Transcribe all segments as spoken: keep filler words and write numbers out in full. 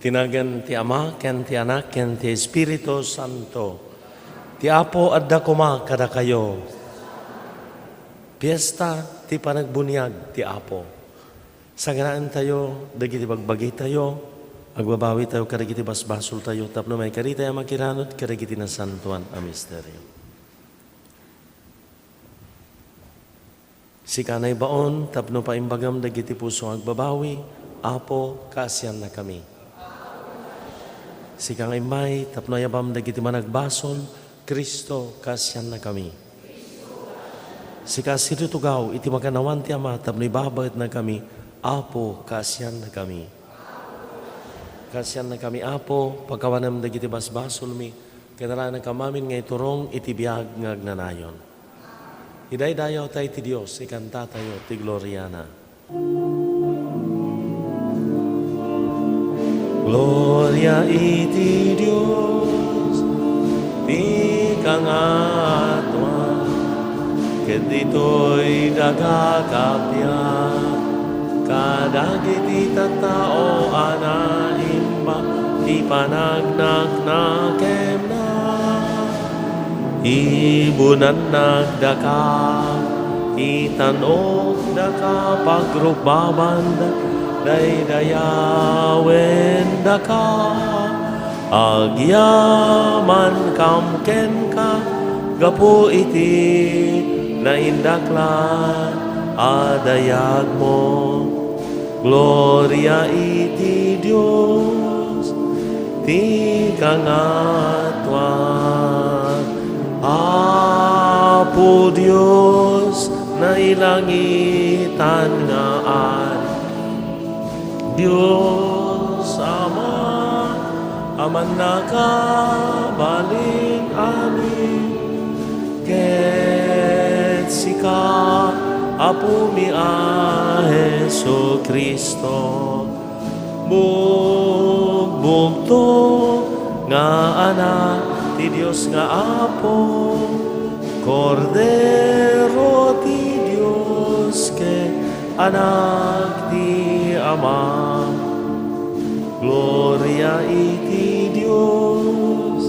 Iti nagan ti Ama, ken ti Anak, ken ti Espiritu Santo. Ti Apo adda koma kadakayo. Fiesta ti panagbuniag ti Apo. Saganaentayo dagiti bagbagitayo, agbabawitayo kadagiti basbasoltayo tapno maikaritay a makiranod kadagiti nasantoan a misterio. Sika naibaon tapno paimbagam dagiti puso nga agbabawi, Apo, kaasiannakami. Sika nga immay tapno ayabam dagiti managbasol, Cristo, kaasiannakami. Sika sidutugaw iti makannawan ti Ama tapno ibabaetnakami, Apo, kaasiannakami. Kaasiannakami, Apo, pakawanem dagiti basbasolmi, ken alanekam amin nga iturong iti biag nga agnanayon. Idaydayawtay ti Dios, ikantatayo ti gloriana. Gloria iti Dios, ti kangatoan, ket ditoy daga kappia, kadagiti tattao a naimbag ti panagnaknakemna. Ibunannak daka, itan-okdaka, pagrukbabandak, daydayawen daka. Agyamankam kenka gapu iti naindaklan a dayagmo. Gloria iti Dios ti kangatoan. Apo Dios, nailangitan nga Ari. Dios Ama, a mannakabalin amin, ket sika, Apomi a Jesu-Cristo, bugbugen Kristo nga Anak ti Dios nga Apo, Kordero ti Dios ket Anak ti Ama. Gloria iti Dios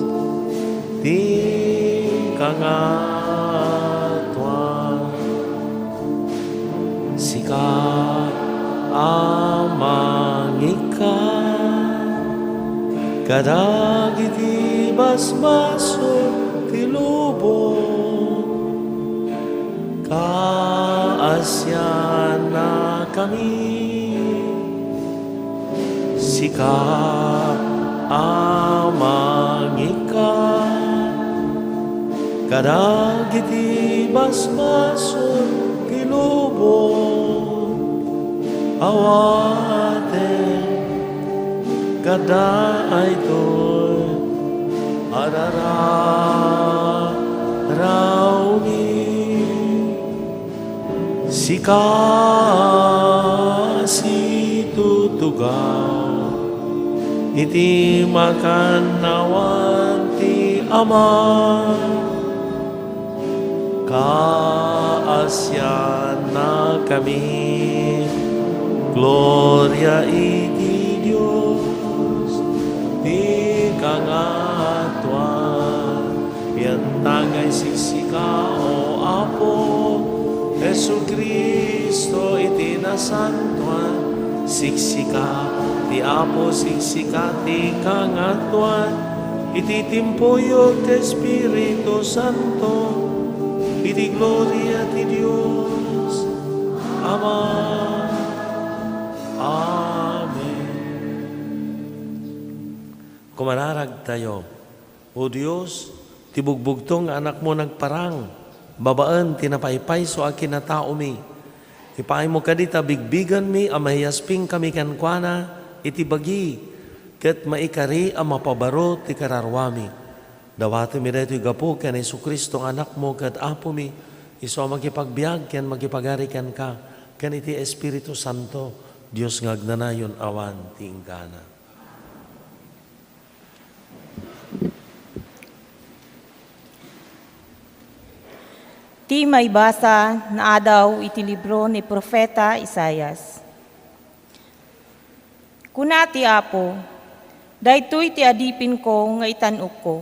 ti kangatoan. Sika a mangikkan kadagiti basbasol ti lubong, kaasiannakami. Sika a mangikkan kadagiti basbasol ti lubong, awaten kadaytoy a rararawmi. Sika situtugaw iti makannawan ti Ama, kaasiannakami. Gloria iti Dios ti kangatoan. Pianta nga isiksika, O Apo Jesu-Cristo, iti nasantoan, siksika ti Apo, siksika ti kangatoan, iti timpuyog ti Espiritu Santo, iti gloria ti Dios Ama. Amen. Kumararagtayo. O Dios, ti bugbugtong nga Anakmo nagparang babaen ti napaypayso a kinataomi. Ipaaymo kadi ta bigbigenmi a maiyaspingkami kenkuana iti bagi ket maikari a mapabaro ti kararuami. Dawatenmi daytoy gapu ken Jesu-Cristo nga Anakmo ket Apomi, isu a makipagbiag ken makipagari kenka ken iti Espiritu Santo, Dios nga agnanayon awan ti inggana. Ti maibasa naadaw iti libro ni Profeta Isaias. Kuna ti Apo, "Daytoy ti adipinko nga itan-okko,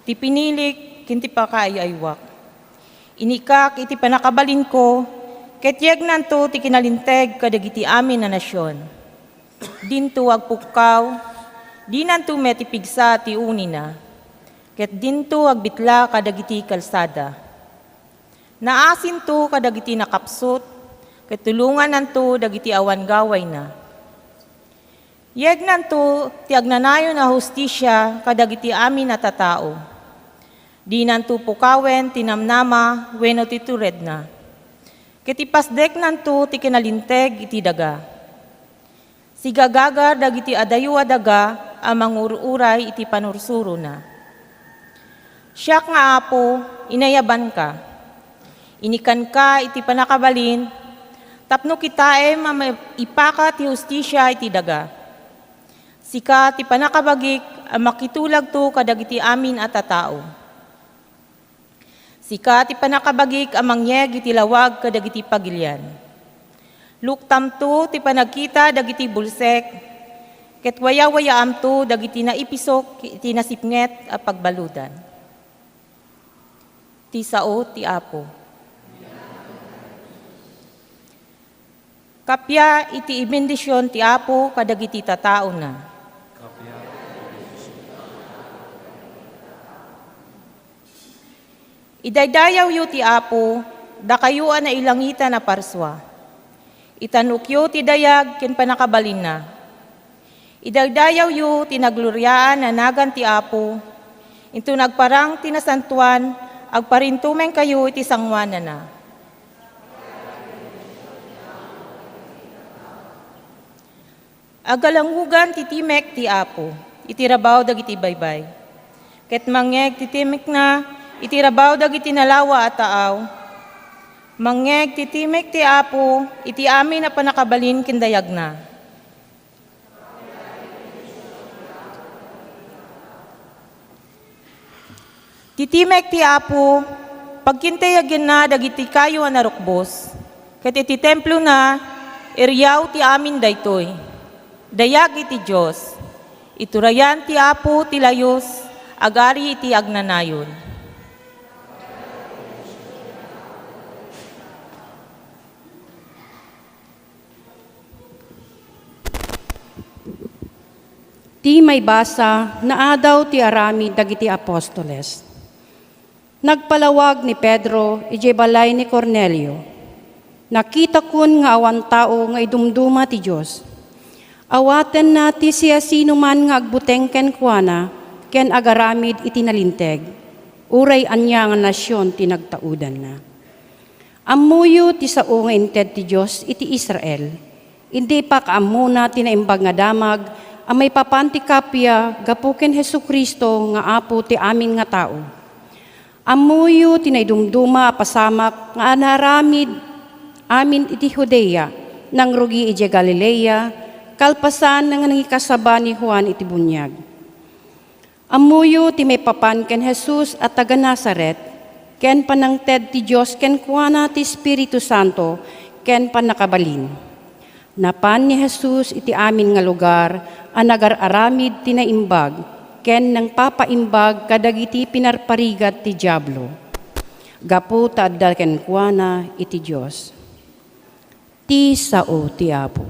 ti pinilik ken ti pakaay-aywak. Inikak iti pannakabalinko, ket yegnanto ti kinalinteg kadagiti amin a nasion." Dinto agpukkaw, dinanto met ipigsa ti unina, ket dinto agbitla kadagiti kalsada. Naasinto kadagiti nakapsut, ket tulongannanto dagiti awan gawayna. Yegnanto ti agnanayon a hustisia kadagiti amin a tatao. Dinanto pukawen ti namnama wenno ti turedna, ket ipasdeknanto ti kinalinteg iti daga. Sigagagar dagiti adayo a daga a mangur-uray iti panursurona. Siak nga Apo, inayabanka. Inikanka iti pannakabalin tapno kitaem a maipaka ti hustisia iti daga. Sika ti pannakabagik a makitulagto kadagiti amin a tatao. Sika ti pannakabagik a mangyeg iti lawag kadagiti pagilian. Luktamto ti panagkita dagiti bulsek, ket wayawayaamto dagiti naipisok iti nasipnget a pagbaludan. Ti sao ti Apo. Kappia iti ibendision ti Apo kadagiti tataona. Idaydayawyo ti Apo, dakayo a nailangitan a parsua. Itan-okyo ti dayag ken pannakabalinna. Idaydayawyo ti nagloriaan a nagan ti Apo. Inton agparang ti nasantoan, agparintumengkayo iti sangoananna. Agalangugan ti timek ti Apo iti rabaw dagiti baybay, ket mangngeg ti timekna iti rabaw dagiti nalawa a taaw. Mangngeg ti timek ti Apo iti amin a pannakabalin ken dayagna. Ti timek ti Apo, pagkintayagenna dagiti kayo a narukbos, ket iti templona, iriaw ti amin daytoy. Dayag iti Dios. Iturayan ti Apo ti layus, agari iti agnanayon. Ti maibasa, naadaw ti aramid dagiti apostoles. Nagpalawag ni Pedro idiay balay ni Cornelio. Nakitakon nga awan tao nga idumduma ti Dios. Awatenna ti siasinoman nga agbuteng kenkuana ken agaramid iti nalinteg, uray ania nga nasion ti nagtaudanna. Ammoyo ti sao nga inted ti Dios iti Israel, idi ipakaammona ti Naimbag nga Damag a maipapan ti kappia gapu ken Jesu-Cristo nga Apo ti amin nga tao. Ammoyo ti naidumduma a pasamak nga naaramid amin iti Judea, nangrugi idiay Galilea, kalpasan nga nangikasaba ni Juan iti buniag. Ammoyo ti maipapan ken Jesus a taga-Nazaret, ken panangted ti Dios kenkuana ti Espiritu Santo ken pannakabalin. Napan ni Jesus iti amin nga lugar a nagar-aramid ti naimbag ken nangpapaimbag kadagiti pinarparigat ti Diablo, gapu ta adda kenkuana iti Dios. Ti sao ti Apo.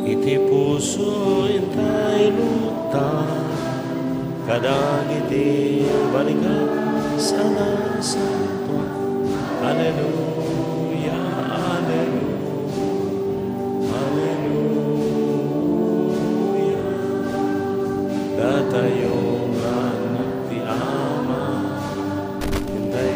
Iti puso intay lutta kadagiti balikas a nasantoan. Aleluya, aleluya, aleluya. Datayo nga anak ti Ama, intay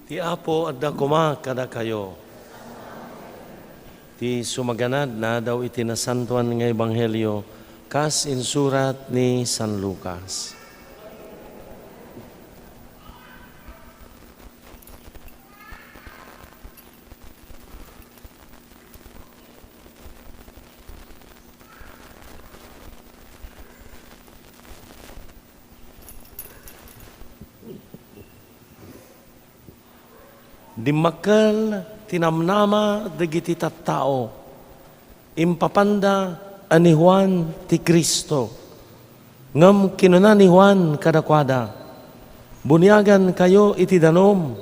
Ti Apo adda koma kadakayo. Ti sumaganad, naadaw iti nasantoan nga ebanghelio kas insurat ni San Lucas. Dimmakkel ti namnama dagiti tattao. Impapanda a ni Juan ti Cristo. Ngem kinuna ni Juan kadakuada, "Buniagankayo iti danum,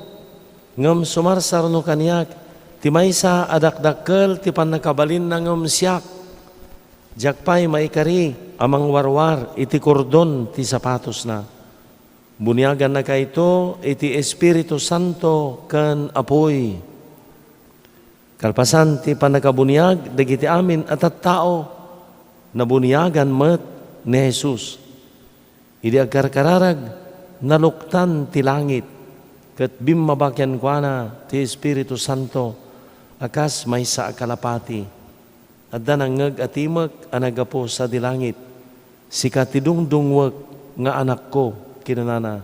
ngem sumarsarno kaniak ti maysa a dakdakkel ti pannakabalinna ngem siak. Diak pay maikari a mangwarwar iti kordon ti sapatosna." Buniagannakayto iti Espiritu Santo ken apuy. Kalpasan ti pannakabuniag dagiti amin a tattao, nabuniagan met ni Jesus. Idi agkarkararag, naluktan ti langit, ket bimmaba kenkuana ti Espiritu Santo a kas maysa a kalapati. Adda nangngeg a timek a naggapu sadi langit, "Sika ti dungdungwek nga Anakko," kinunana,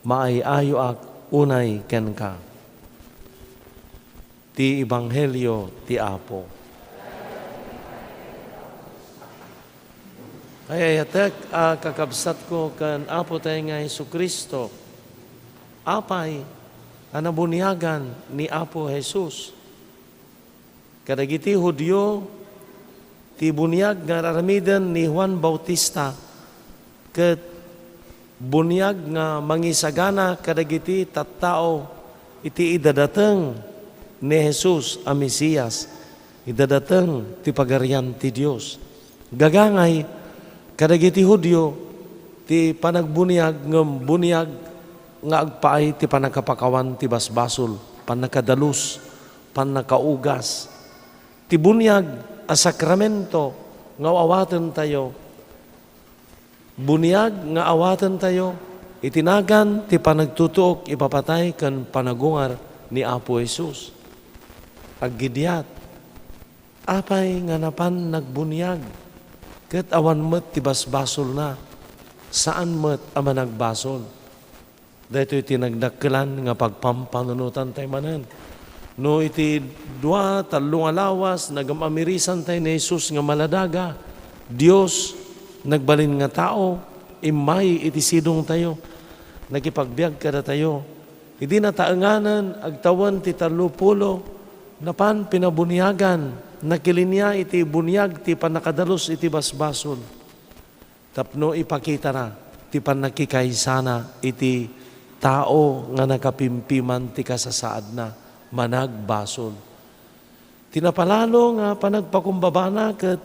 "maay-ayoak unay kenka." Ti Ebanghelio ti Apo. Ay-ayatek a kakabsatko ken Apotayo nga Jesu-Cristo, apay a nabuniagan ni Apo Jesus? Kadagiti Judio, ti buniag nga ar-aramiden ni Juan Bautista ket buniag nga mangisagana kadagiti tattao iti idadateng ni Jesus a Mesias, idadateng ti Pagarian ti Dios. Gagangay kadagiti Judio ti panagbuniag ngem buniag nga agpaay ti pannakapakawan ti basbasol, pannakadalus, pannakaugas. Ti buniag a sakramento nga awatentayo, buniag nga awatentayo iti nagan ti panagtutuok ipapatay ken panagungar ni Apo Jesus. Aggidiat, apay nga napan nagbuniag ket awan met ti basbasolna, saan met a managbasol. Daytoy ti nagdakkelan nga pagpampanunotan tay manen. No iti dua, tallo nga lawas, nagam-amirisantay ni Jesus nga maladaga, Dios, nagbalin nga tao, immay iti sidongtayo, nakipagbiag kadatayo. Idi nataenganen, agtawen ti tallo pulo, napan pinabuniagan, nakilinia iti buniag ti pannakadalus iti basbasol. Tapno ipakitana ti pannakikaysana iti tao nga nakapimpiman ti kasasaadna, managbasol. Ti napalalo nga panagpakumbabana ket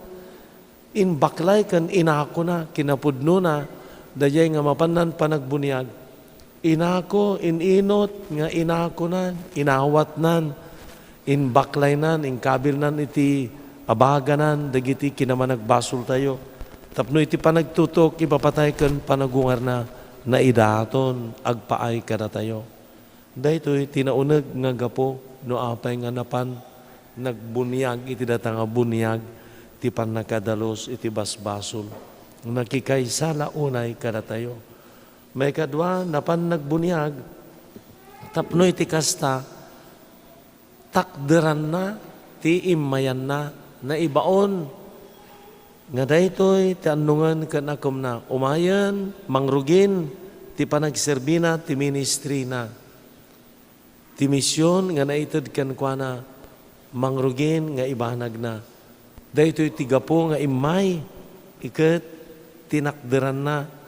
imbaklay ken inakona kinapudnona dayay nga mapannan panagbuniag. Inako, in-inot nga inakonan, inawatnan, imbaklaynan, inkabilnan iti abaganan dagiti kinamanagbasoltayo. Tapno iti panagtutuok ipapatay ken panagungarna, naidaton, agpaay kadatayo. Daytoy ti nauneg nga gapu no apay nga napan nagbuniag iti data nga buniag ti pannakadalus iti basbasol. Nakikaysa la unay kadatayo. Maikadua, napan nagbuniag tapno iti kasta, takderanna ti immayanna. Naibaon nga daytoy ti annongen ken akemna. Umayen, mangrugin ti panagserbina ti ministrina. Ti mision nga naited kenkuana, mangrugin nga ibanagna. Daytoy ti gapu nga immay, iket tinakderanna.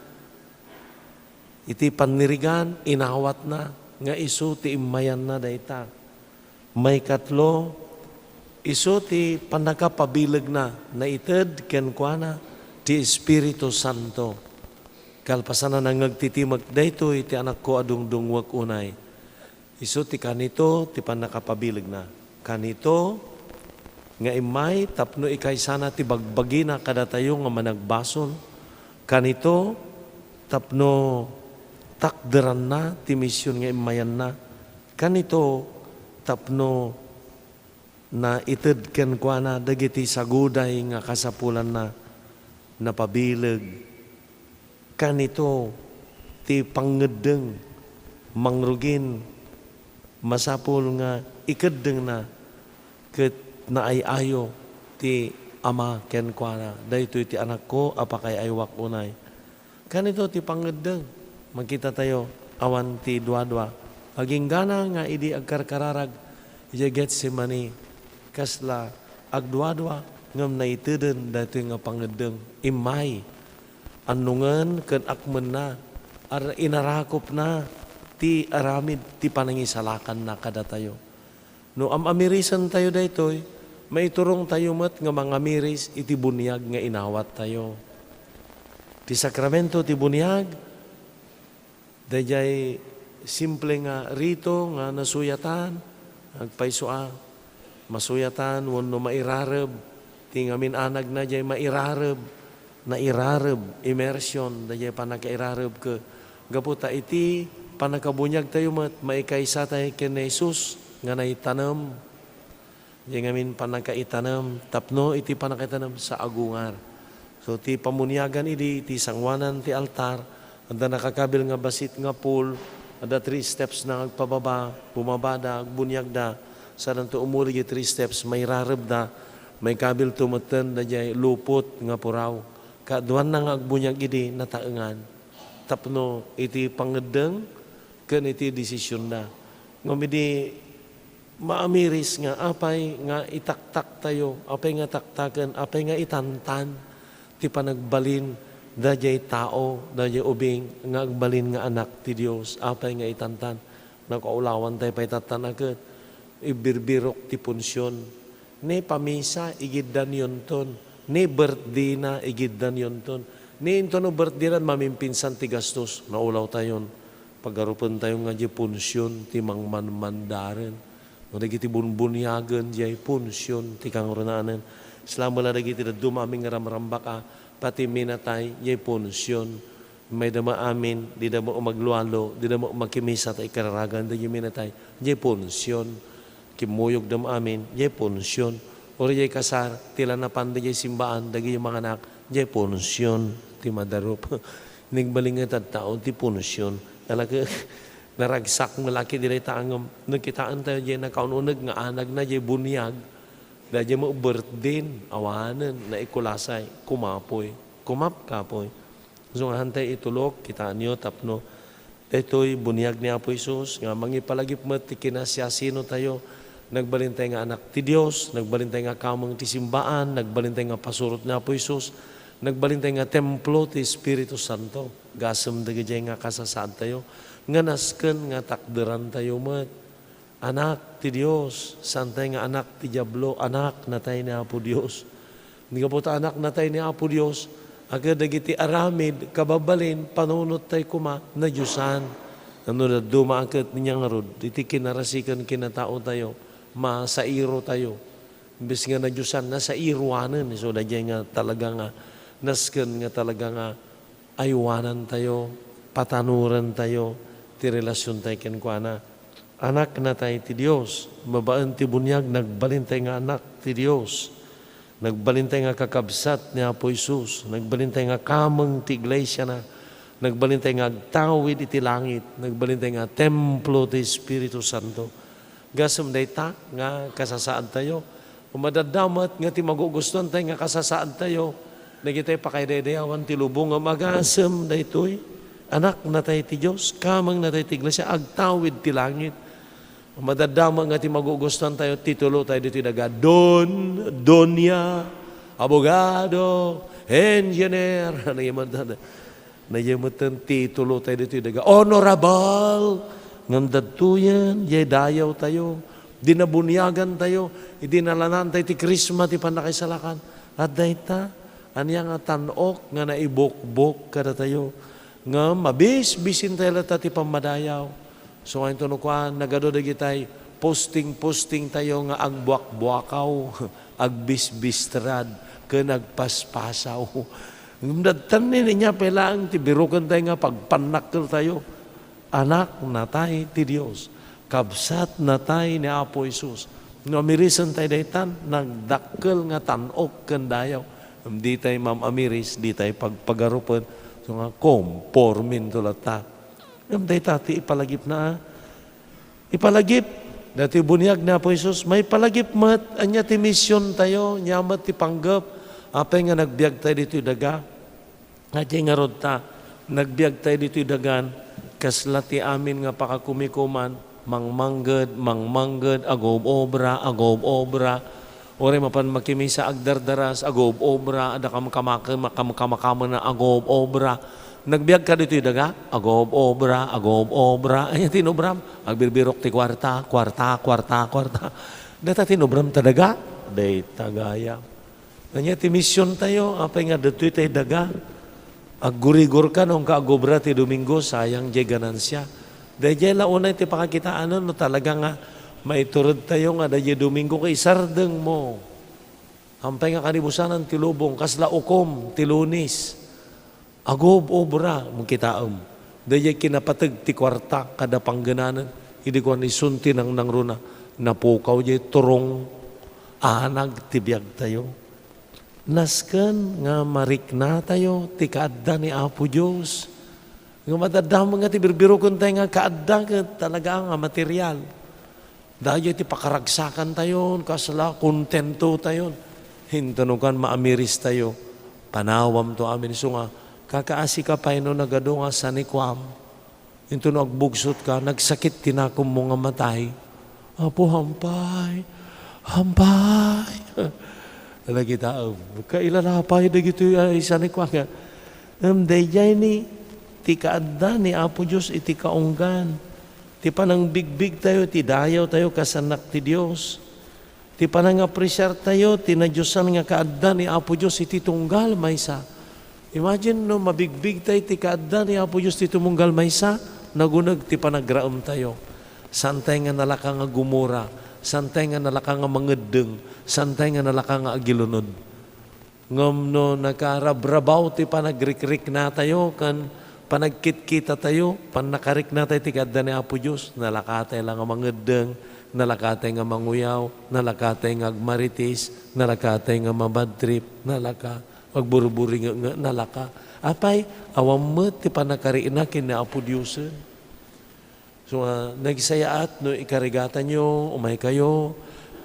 Iti pannirigan, inawatna nga isu ti immayanna dayta. Maikatlo, isu ti pannakapabilegna, naited kenkuana ti Espiritu Santo. Kalpasan a nangngeg ti timek, daytoy ti anakko a dungdungngoek unay. Isu ti kanito ti pannakapabilegna. Kanito nga immay tapno ikaysana ti bagbagina kadatayo nga managbasol. Kanito tapno takderanna ti mision nga immayanna. Kanito tapno naited kenkuana dagiti saguday nga kasapulanna. Napabileg. Kanito ti pangngeddeng, mangrugin, masapul nga ikeddengna ket naay-ayo ti Ama kenkuana. Daytoy ti Anakko a pakaay-aywak unay. Kanito ti pangngeddeng. Makitatayo, awan ti duadua. Aginggana nga idi agkarkararag idiay Getsemani, kasla agduadua ngem naiteden daytoy nga pangngeddeng. Immay, annongen ken akmenna, ar-, inarakopna ti aramid ti panangisalakanna kadatayo. No am-amirisentayo daytoy, maiturongtayo met nga mangamiris iti buniag nga inawattayo. Ti sakramento ti buniag, daydiay simple nga rito nga nasuyatan, agpayso a, masuyatan wenno mairareb, ti ngamin-anagna diay mairareb, nairareb, immersion, daydiay pannakairareb ke-, gapu ta iti pannakabuniagtayo met, maikaysatay ken ni Jesus nga naitanem. Diay ngamin pannakaitanem, tapno iti pannakaitanem sa agungar. So, ti pamuniagan idi, ti sanguanan ti altar, adda nakakabil nga basit nga pole, adda three steps na agpababa, bumabada, agbuniagda, sadanto umuli diay three steps, mairarebda, maikabilto metten daydiay lupot nga puraw. Kaaduanna nga agbuniag idi nataengan. Tapno iti pangngeddeng ken iti desisionda. Ngem idi maamiris nga apay nga itaktaktayo, apay nga taktaken, apay nga itantan ti panagbalin daydiay tao, daydiay ubing nga agbalin nga anak ti Dios, apay nga itantan. Nakaulawantay pay tattan a ket ibbirbirok ti punsion. Ne pamisa, igiddanyonton. Ne birthday na, igiddanyonton. Ne intono birthday na, mamimpinsan ti gastos. Naulawtayon. Pagarupentayo nga diay punsion ti mangmanmandaren. No dagiti bunbuniagen, diay punsion ti kangrunaanen. Salamet la dagiti dadduma amin nga ramrambak a pati minatay, diay punsion. Mayda met amin, dida met maglualo, dida met makimisa ta ikararagan dagiti minatay, diay punsion. Kimmuyogda met amin, diay punsion. Uray diay kasar, ti la napan dagiti simbaan, dagiti manganak, diay punsion ti madarup. Nagbalinget a tao ti punsion. Talaga, naragsak nga laki di dayta ngem nagkitaentayo diay nakaun-uneg nga anagna diay buniag. Daydiay met birthday, awanen, naikulasay, kumapoy. Kumap kapoy. So, nga hantay itulok, kitaenyo, tapno daytoy buniag ni Apo Jesus nga mangipalagip met ti kinasiasinotayo. Nagbalintay nga anak ti Dios, nagbalintay nga kameng ti simbaan, nagbalintay nga pasurot ni Apo Jesus, nagbalintay nga templo ti Espiritu Santo. Gasem dagijay nga kasasaadtayo nga nasken nga takderantayo met. Anak ti Dios, saantay nga anak ti Diablo, anak natay ni Apo Dios. Ni gapu ta anak natay ni Apo Dios, a ket dagiti aramid, kababalin, panunottay koma, nadiosan. Ano dadduma a ket ni ngarud, iti kinarasiken kinataotayo, masairotayo. Imbes nga nadiosan, nasairoanen. So, daydiay nga talaga nga nasken nga talaga nga aywanantayo, patanurantayo ti relasiontayo kenkuana. Anak natay ti Dios. Babaen ti buniag, nagbalintay nga anak ti Dios. Nagbalintay nga kakabsat ni Apo Jesus. Nagbalintay nga kameng ti iglesiana. Nagbalintay nga agtawid iti langit. Nagbalintay nga templo ti Espiritu Santo. Gasem dayta nga kasasaadtayo. Madadda met nga ti magugustuantayo nga kasasaadtayo, dagitoy pakaidaydayawan ti lubong nga agasem daytoy. Anak natay ti Dios, kameng natay ti iglesia, agtawid ti langit. Madadda met nga ti magugustuantayo, titulotayo ditoy daga, Don, Doña, Abogado, Engineer, ano yung mga Nayametan ti titulotayo ditoy daga, Honorable! Ngem daytoyen, diay dayawtayo, di nabuniagantayo, idi nalanaantayo ti Krisma ti pannakaisalakan. Adda ita, ania nga tan-ok nga naibukbok kadatayo. Ngem mabisbisintayo latta ti pammadayaw. So, nga inton kuan, nagadu dagitay posting-postingtayo nga agbuakbuakaw, agbisbistrad, ken agpaspasaw. Ngem dattan ni, ania pay laeng ti birukentayo nga pagpannakkeltayo? Anak natay ti Dios. Kabsat natay ni Apo Jesus. No amirisentayo daytan, nagdakkel nga tan-ok ken dayaw. Ngem ditay mam-amiris, ditay pagpagarupen. So nga, komporminto latta. Ngem dayta ti ipalagipna, a. Ipalagip, daytoy buniag ni Apo Jesus, maipalagip met, ania ti misiontayo, ania met ti panggep, apay nga nagbiagtayo ditoy daga. Nga diay ngarud ta, nagbiagtayo ditoy dagan, kasla ti amin nga pakakumikuman, mangmangged, mangmangged, agob-obra, agob-obra, Uray mapan makimisa, agdardaras, agob-obra, adda kamkamaken, makamkamakamen, agob-obra. Nagbiagka ditoy daga, agob-obra, agob-obra. Ania ti inubram? Agbirbirok ti kuarta, kuarta, kuarta, kuarta. Dayta ti inubram ta daga? Dayta gayam. Ania ti misiontayo? Apay nga ditoy tay daga? Aggurigor ka no inka agobra ti Domingo, sayang diay ganansia. Daydiay la unay ti pakakitaen no talaga nga maituredtayo nga daydiay Domingo ket isardengmo. Apay nga kanibusanan ti lubong, kasla ukom ti Lunes. Agob-obra, makitaem. Daydiay kinapateg ti kuarta kada panggenanen. Idi kuan, isun ti nangnangruna, napukaw diay turong anag ti biagtayo. Nasken nga mariknatayo ti kaadda ni Apo Dios. Nga madadamag nga ti birbirukentayo nga kaadda ket talaga nga material. Daydiay ti pakaragsakantayon, kasla kontentotayon. Intono kan maamiristayo, panawamto amin. Isu nga, kakaasika pay no nagadu nga sanikuam. Intono agbugsotka, nagsakit ti nakommo nga matay. Apo, hampay, hampay. Nagitaem, kailanapay dagitoy a sanikuam. Ngem daydiay ni ti kaadda ni Apo Dios iti kaunggan. Ti panangbigbigtayo, ti dayawtayo kas annak ti Dios. Ti panangapresiartayo ti nadiosan nga kaadda ni Apo Dios iti tunggal maysa. Imagine no mabigbigtay ti kaadda ni Apo Dios ti tumunggal maysa, naguneg ti panagraemtayo. Saantay nga nalaka nga gumura, saantay nga nalaka nga mangeddeng, saantay nga nalaka nga agilunod. Ngem no nakarabrabaw ti panagrikriknatayo ken panagkitkitatayo, pannakariknatayo ti kaadda ni Apo Dios, nalakatay la nga mangeddeng, nalakatay nga manguyaw, nalakatay nga agmarites, nalakatay nga mabadtrip, nalaka, agburburinge, nalaka. Apay, awan met ti pannakarikna ken ni Apo Diosen. So, ah, nagsayaat no ikarigatanyo, umaykayo,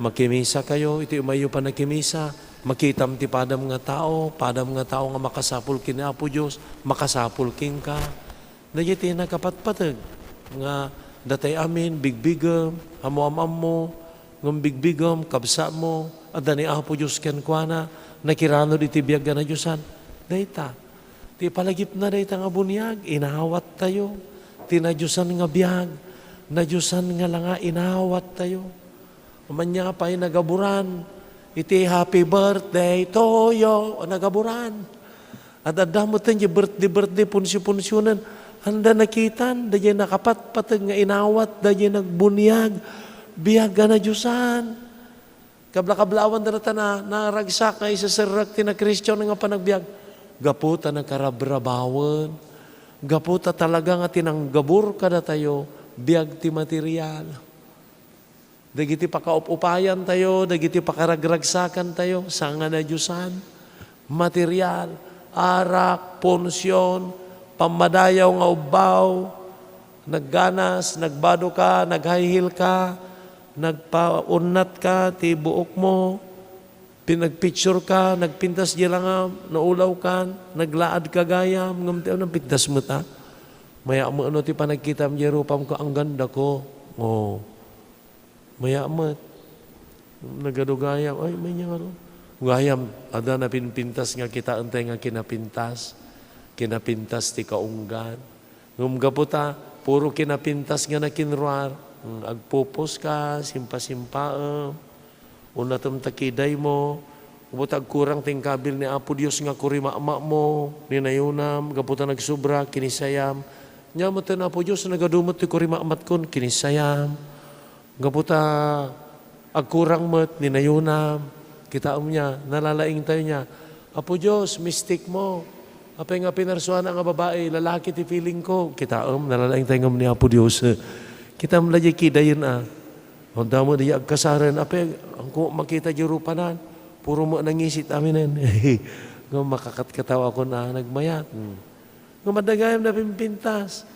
makimisakayo, iti umayyo pannakimisa, makitam ti padam nga tao, padam nga tao nga makasapul ken ni Apo Dios, makasapul kenka. Dagiti nakapatpateg nga datay amin, bigbigem, ammo am-ammo, ngem bigbigem, kabsatmo, adda ni Apo Dios kenkuana, nakiranod iti biag a nadiosan. Dayta, ti palagipna dayta nga buniag, inawattayo. Ti nadiosan nga biag, nadiosan nga langa, inawattayo. Ania pay nagaburan, iti happy birthday to you, nagaburan. Ad-adda met ti birthday, birthday, punsi-punsionen. Anda nakitan, daydiay nakapatpateg nga inawat, daydiay nagbuniag, biag a nadiosan. Kabla-kabla awan data na, naragsak nga iseserrek ti nakristian nga panagbiag. Gapu ta nakarabrabawen. Gapu ta talaga nga ti nanggabur kadatayo, biag ti material. Dagiti pakaup-upayantayo, dagiti pakaragragsakantayo, saan nga nadiosan, material, arak, punsion, pammadayaw nga ubbaw, nagganas, nagbado ka, nag-high heel ka, nagpaunnat ka ti buokmo, pinagpicture ka, nagpintas di langam, naulaw kan, naglaad ka gayam, ngem ti, ano, pintas met, a? Maya met no ti panagkitam di rupam ko, ang ganda ko. Oh. Maya met. Nagadu gayam, ay, may niya nga ro. Gayam, adda napinpintas nga kitaentay nga kinapintas. Kinapintas ti kaunggan. Ngem gapu ta, puro kinapintas nga nakinruar. Hmm, agpupos ka, simpa-simpaem. Unnatem ta kidaymo. Gapu ta agkurang ti inkabil ni Apo Dios nga kurimakmakmo, ninayonam, gapu ta nagsubra, kinisayam. Nia met ti Apo Dios, nagadu met ti kurimakmatkon, kinisayam. Gapu ta agkurang met, ninayonam. Kitaem nia, nalalaingtayo nia, "Apo Dios, mistikmo. Apay nga pinarsuana nga babai, lalaki ti feeling ko." Kitaem, nalalaingtayo ngem ni Apo Dios. Kitaem la diay kidayen, a. Adda met diay agkasaren, "Apay, angko makita diay rupanan, puro met nangisit aminen." Ngem makakatkataw akon a nagmayat. Hmm. Ngem adda gayam napimpintas.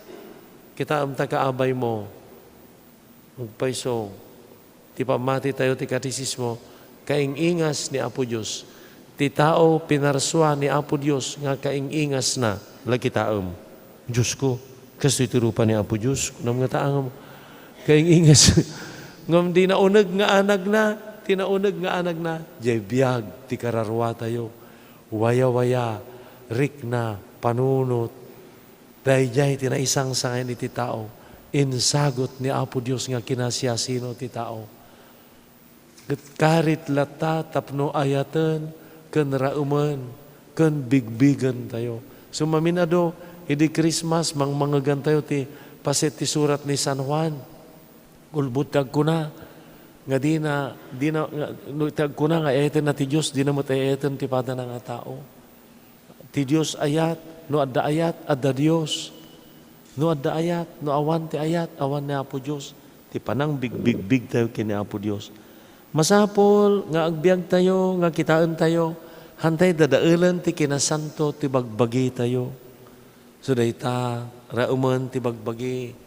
Kitaem ta kaabaymo. Agpayso, ti pammatitayo ti katesismo, kaing-ingas ni Apo Dios. Ti tao pinarsua ni Apo Dios nga kaing-ingasna, la kitaem. Diosko, kastoy ti rupa ni Apo Dios, kunam nga taangem. Kaing-ingas. Ngem di nauneg nga anagna, ti nauneg nga anagna, diay biag ti kararuatayo. Wayawaya, rikna, panunot, Daydiay ti naisangsangayan iti tao. Insagut ni Apo Dios nga kinasiasino ti tao. Ket karit latta tapno ayaten ken raemen ken bigbigentayo. So, maminado, idi Christmas, mangmangegantayo ti paset ti surat ni San Juan. Ulbod ti agkuna nga dina, dina, nga, no, ti agkuna nga ayatenna ti Dios, dina met ayaten ti padana nga tao. Ti Dios ayat, no adda ayat, adda Dios. No adda ayat, no awan ti ayat, awan ni Apo Dios. Ti panangbigbigbigtayo ken ni Apo Dios. Masapul nga agbiagtayo, nga kitaentayo, hantay dadaelen ti kinasanto ti bagbagitayo. So dayta, raemen ti bagbagi.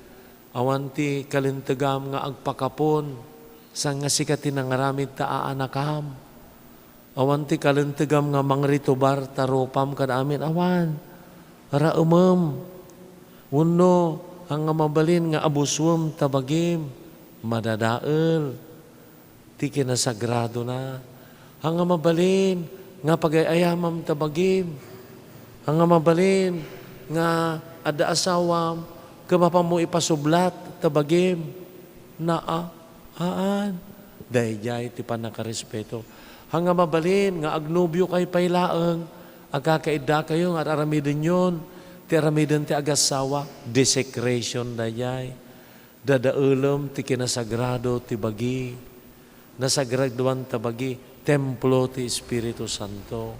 Awan ti kalintegam nga agpakapon, saan nga sika ti nangaramid ta aanakam. Awan ti kalintegam nga mangritubar ta rupam kada amin. Awan. Raemem. Wenno, haan nga mabalin nga abusuem ta bagim. Madadael ti kinasagradona. Haan nga mabalin nga pagay-ayamam ta bagim. Haan nga mabalin nga adda asawam, ket mapanmo ipasublat ta bagim. Naa, haan. Daydiay ti pannakarespeto. Haan nga mabalin nga agnobiokay pay laeng, agkakaiddakayo nga ar-aramidenyon Ti aramiden ti agassawa, desecration daydiay. Dadaelem ti kinasagrado ti bagi. Nasagradoan ta bagi, templo ti Espiritu Santo.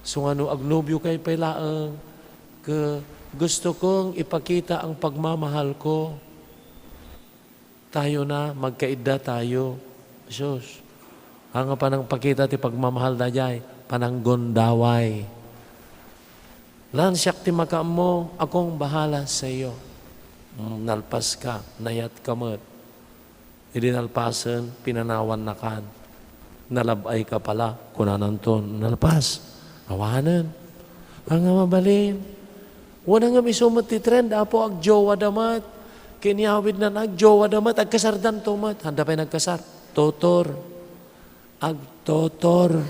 So nga no agnobiokay pay laeng, ke-, gusto kong ipakita ang pagmamahal ko. Tayo na, magkaidda tayo. Sus, anga panangpakita ti pagmamahal daydiay, pananggundaway. Lan siak ti makaammo, akong bahala sa iyo. Mm, nalpas ka, nayat ka met. Idi nalpasen, pinanawannakan. Nalab-ay ka pala, kunananto, nalpas. Awanen. Anga mabalin. Wana nga isu met ti trend, Apo, agjowada met. Ket inyawidnan, agjowada met, agkasardanto met. Handa pay nagkasar. Tutor. Agtutor.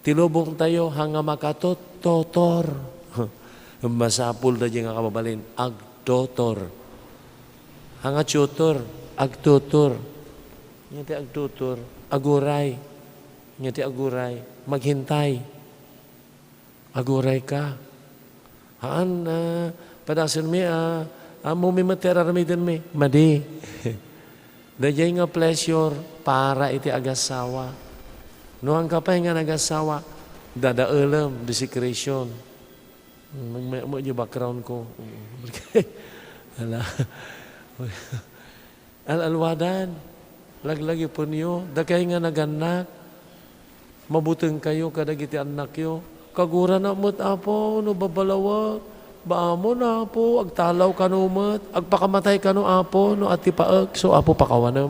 Ti lubongtayo, anga makatuttutor. Masapul daydiay nga kababalin, agtutor. Anga tutor, agtutor. Nga ti agtutor, aguray. Nga ti aguray, maghintay. Aguray ka. Haan, ah, padasenmi, ah, ammomi met ti ar-aramidenmi. Madi. Daydiay nga pleasure para iti agassawa. No, haan ka pay nga nagassawa, dadaelem, desecration. Mag-, may-, may-, yung background ko. Ala. Al-alwadan, laglagipenyo, dakay nga nagannak, mabutengkayo kadagiti annakyo. Kagurana met, Apo, no babalawek, baamon, Apo, agtalaw kano met, agpakamatay kano, Apo, no atipaek, so, Apo, pakawanem.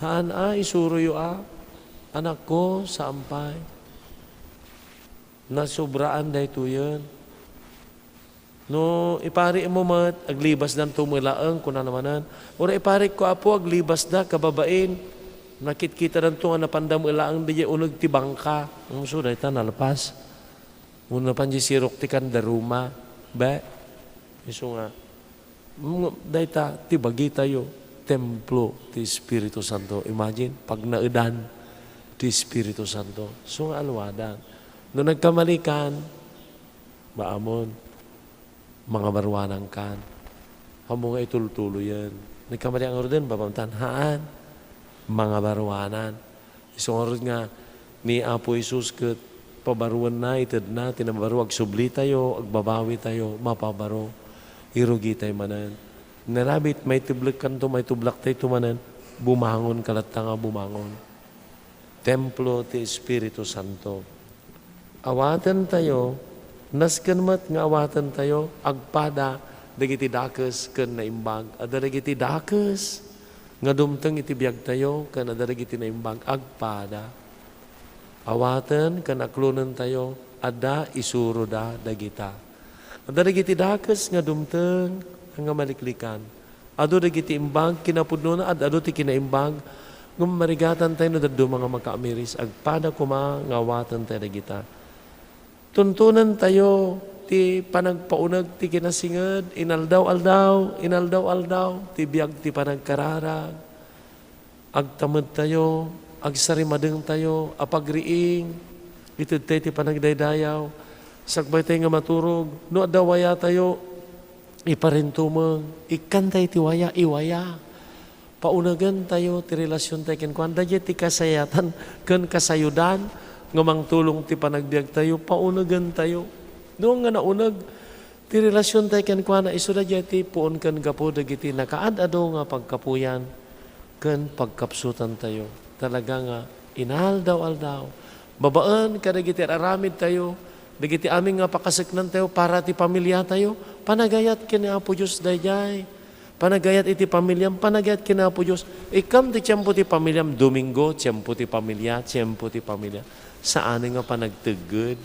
Haan a, isuroyo a, anakko, saan pay. Nasubraan daytoyen. No iparikmo met, aglibasdanto met laeng, kunana manen, "Uray iparikko, Apo, aglibasda, kababain." Nakitkitadanto nga napanda met laeng diay uneg ti bangka. Ngem isu dayta nalpas. Wenno napan diay sirok ti kandaruma. Be? Isu nga, mm, dayta ti bagitayo, templo ti Espiritu Santo. Imagine, pagnaedan ti Espiritu Santo. Isu nga alwadan. No nagkamalikan, baamon, mangabaruanankan. Ammo nga itultuloyen. Nagkamali a ngaruden, babamtan, haan, mangabaruanan. Isu ngarud nga ni Apo Jesus ket pabaruenna, itedna ti nabaro, agsublitayo, agbabawitayo, mapabaro, irugitay manen. Nalabit, maitublekkanto, maitublaktayto manen, bumangon ka latta nga bumangon. Templo ti Espiritu Santo. Awatentayo, nasken met nga awatentayo, agpada dagiti dakes ken naimbag. Adda dagiti dakes nga dumteng iti biagtayo, ken adda dagiti naimbag, agpada. Awaten ken aklonentayo, adda isuroda dagita. Adda dagiti dakes nga dumteng nga maliklikan. Adu dagiti imbag, kinapudnona, ad-adu ti kinaimbag, ngem marigatantay no dadduma nga makaamiris, agpada koma nga awatentay dagita. Tuntonentayo ti panagpauneg ti kinasinged, inaldaw-aldaw, inaldaw-aldaw, ti biag ti panagkararag. Agtamedtayo, agsarimadengtayo, apagriing, itedtay ti panagdaydayaw, sakbaytay nga maturog, no adda wayatayo, iparintumeng, ikkantay ti waya, iwaya. Paunegentayo ti relasiontay kenkuana. Daydiay ti kasayatan ken kasayodan nga mangtulong ti panagbiagtayo, paunegentayo. No nga nauneg, ti relasiontay kenkuana, isu daydiay ti puon ken gapu dagiti nakaad-adu nga pagkapuyan ken pagkapsutantayo. Talaga nga inaldaw-aldaw, babaen kadagiti ar-aramidtayo, dagiti amin nga pakaseknantayo para ti pamiliatayo, panagayat ken ni Apo Dios daydiay. Panagayat iti pamiliam, panagayat ken ni Apo Dios. Ikkam ti tiempo ti pamiliam, Domingo, tiempo ti pamilia, tiempo ti pamilia. Saan nga panagtegged.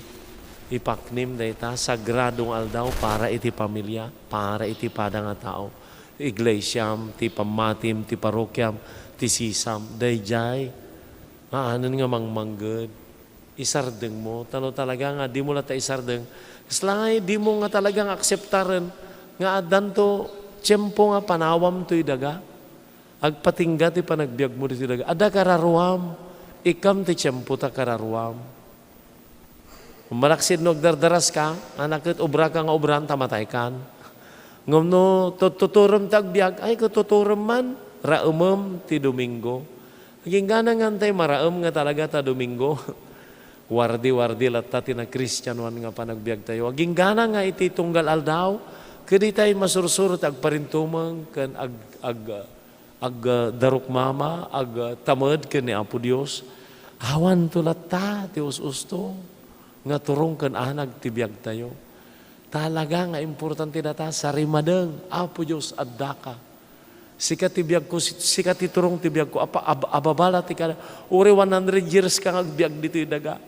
Ipaknim dayta, sagrado nga aldaw para iti pamilia, para iti pada nga tao. Iglesiam, ti pammatim, ti parokiam, ti sisam, daydiay. Maanen nga mangmangged. Isardengmo, ta no talaga nga dimo latta isardeng, kasla nga dimo nga talaga nga akseptaren nga addanto tiempo nga panawam toy daga. Agpatingga ti panagbiagmo ditoy daga. Adda kararuam, ikkam ti tiempo ta kararuam. Malaksid no agdardaraska, anak, ket obraka nga obran ta mataykan. Ngem no tututurem ta agbiag, ay, ket tuturem man, raemem ti Domingo. Agingganang tay maraem nga talaga ta Domingo. Wardi-wardi latta ti nakristianoan nga panagbiagtayo. Agingganang nga iti tunggal aldaw, ket itay masursuro ti agparintumeng ken ag-, ag-, ag-, darukmama, agtamed ken ni Apo Dios. Awanto latta ti us-usto nga turong ken anag ti biagtayo. Talaga nga importante data, sarimadeng, Apo Dios, addaka. Sika ti biagko, si-, sika ti turong ti biagko. Apa, ab-, ababala ti kada, uri one hundred years ka nga agbiag ditoy daga.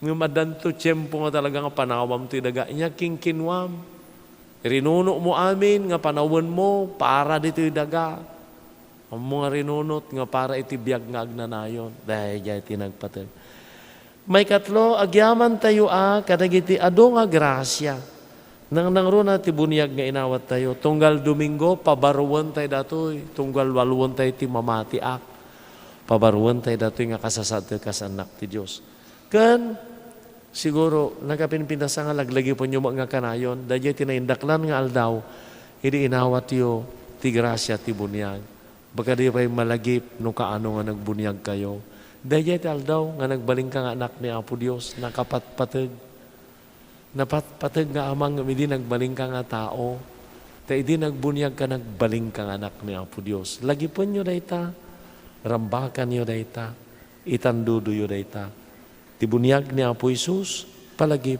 Ngem addanto tiempo nga talaga nga panawam ti daga. Inya kinkinuam. Rinunokmo amin nga panawenmo para ditoy daga. Ammo nga rinunot nga para iti biag nga agnanayon. Daydiay ti nagpateg. Maikatlo, agyamantayo a kadagiti adu nga grasia. Nangnangruna ti buniag nga inawattayo. Tunggal Domingo, pabaruentayo datoy. Tunggal waluentayo ti mamatiak. Pabaruentayo datoy nga kasasaadtayo kas annak ti Dios. Ken, siguro, nagapinpinasa nga laglagipenyo met nga kanayon, daydiay ti naindaklan nga aldaw, idi inawatyo ti grasia ti buniag. Baga di pay malagip no kaano nga nagbuniagkayo. Daydiay ti aldaw nga nagbalinka nga anak ni Apo Dios, nakapatpateg. Napatpateg nga Ama ngem idi nagbalinka nga tao. Ta idi nagbuniagka, nagbalinka nga anak ni Apo Dios. Lagipenyo dayta, rambakanyo dayta, itandudoyo dayta. Ti buniag ni Apo Jesus, palagip,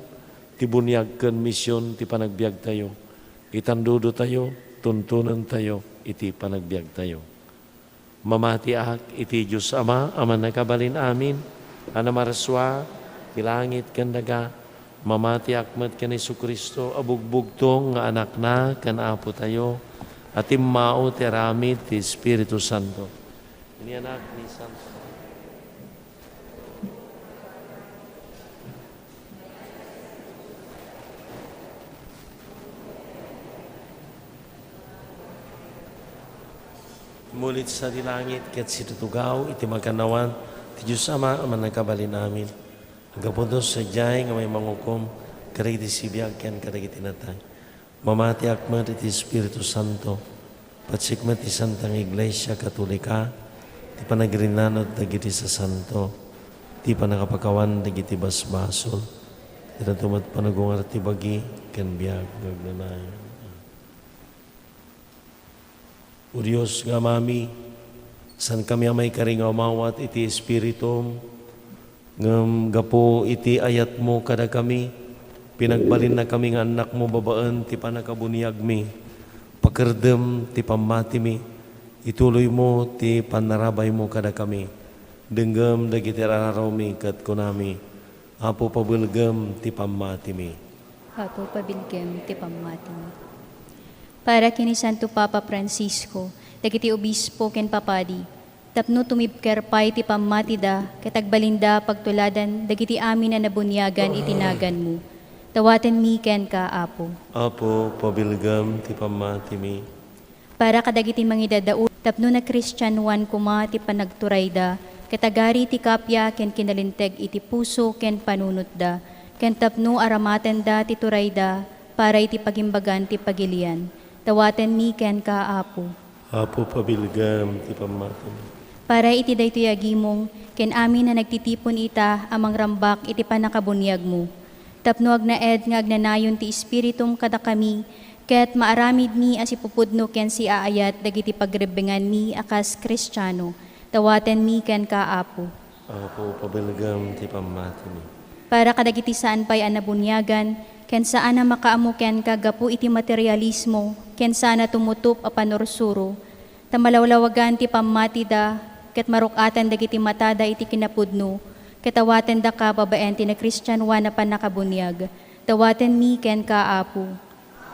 ti buniag ken mision ti panagbiagtayo. Itandudotayo, tuntunentayo iti panagbiagtayo. Mamatiak iti Dios Ama a Mannakabalin-amin, a namarsua ti langit ken daga. Mamatiak met ken Jesu-Cristo a bugbugtong nga Anakna ken Apotayo, a timmao ti aramid ti Espiritu Santo. Inianak ni Santo. Mulit sadi langit ket situtugaw iti makannawan ti Dios Ama a Mannakabalin-amin. Gapu ta sadiay nga maimangukom kadagiti sibiag ken kadagiti natay. Mamatiak met iti Espiritu Santo, patsik met ti Santa nga Iglesia Katolika, ti panagrinanot dagiti sasanto, ti pannakapakawan dagiti basbasol, ti met panagungar ti bagi ken biag nga agnanayon. O Dios nga Amami, saankami a maikari nga umawat iti Espiritum, ngem gapu iti ayatmo kadakami, pinagbalinnakami nga annakmo babaen ti pannakabuniagmi. Pakerdem ti pammatimi, ituloymo ti pannarabaymo kadakami. Denggem dagiti ar-arawmi ket kunami, Apo, pabelgem ti pammatimi. Apo, pabelgem ti pammatimi. Para ken ni Santo Papa Francisco, dagiti obispo ken papadi, tapno tumibker pay ti pammatida ket agbalinda pagtuladan dagiti amin a nabuniagan iti naganmo. Dawatenmi kenka, Apo. Apo, pabelgem ti pammatimi. Para kadagiti mangidadaul tapno nakristianoan koma ti panagturayda, ket agari ti kappia ken kinalinteg iti puso ken panunotda, ken tapno aramatenda ti turayda para iti pagimbagan ti pagilian. Dawatenmi kenka, Apo. Apo, pabelgem ti pammatimi. Para iti daytoy a gimong, ken amin a nagtitipon ita a mangrambak iti pannakabuniagmo, tapno agnaed nga agnanayon ti Espiritum kadakami, ket maaramidmi a sipupudno ken siaayat dagiti pagrebbenganmi a kas Kristiano. Dawatenmi kenka, Apo. Apo, pabelgem ti pammatimi. Para kadagiti saan pay a nabuniagan, ken saan a makaammo kenka gapu iti materialismo, ken saan a tumutup a panursuro, ta malawlawagan ti pammatida, ket maruk-atan dagiti matada iti kinapudno, ket awatendaka babaen ti nakristianoan a pannakabuniag. Dawatenmi kenka, Apo.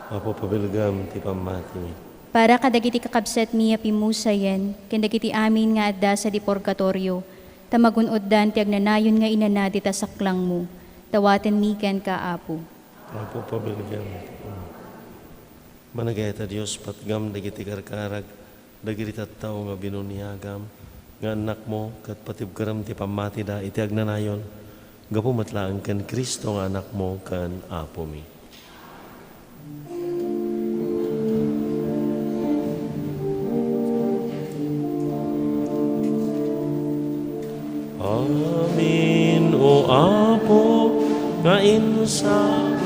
Apo, pabelgem ti pammatimi. Para kadagiti kakabsatmi a pimmusayen, ken dagiti amin nga adda sadi purgatorio, ta magun-oddan ti agnanayon nga inana dita saklangmo. Dawatenmi kenka, Apo. Apo, pabelgem ti pammatimi. Managayat a Dios, patgam dagiti karkarag dagiti tattao nga binuniagam nga annakmo, ket patibkerem ti pammatida iti agnanayon, gapu met laeng ken Cristo nga Anakmo ken Apomi. Amin, O Apo, nga insagutmo.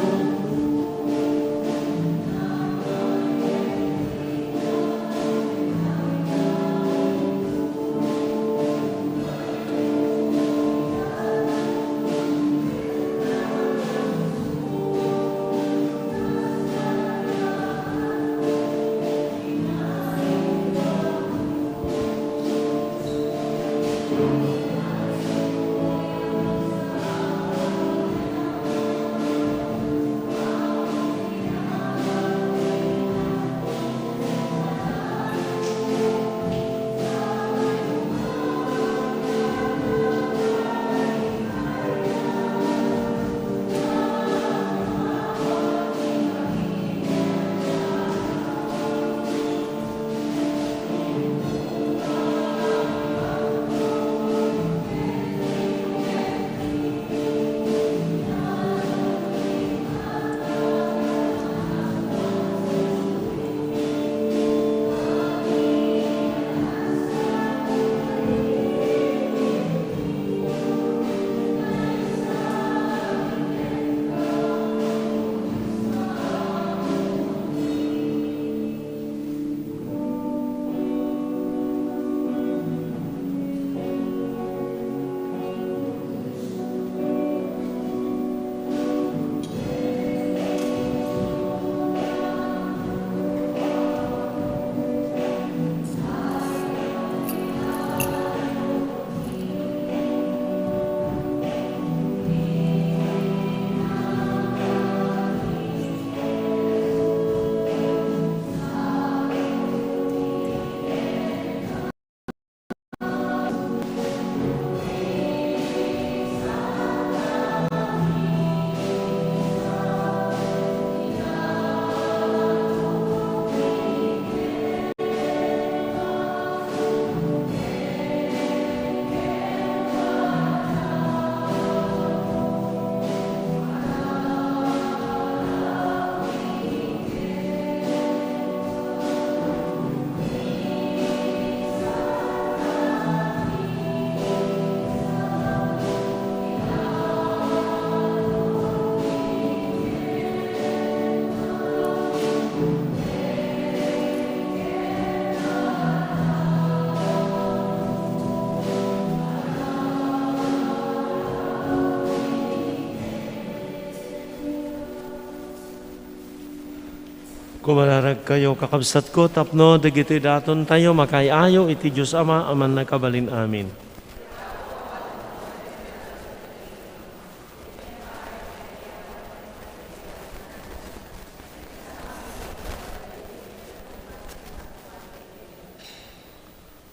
Kumararagkayo, kakabsatko, tapno dagitoy datontayo makaay-ayo iti Dios Ama a mannakabalin amin.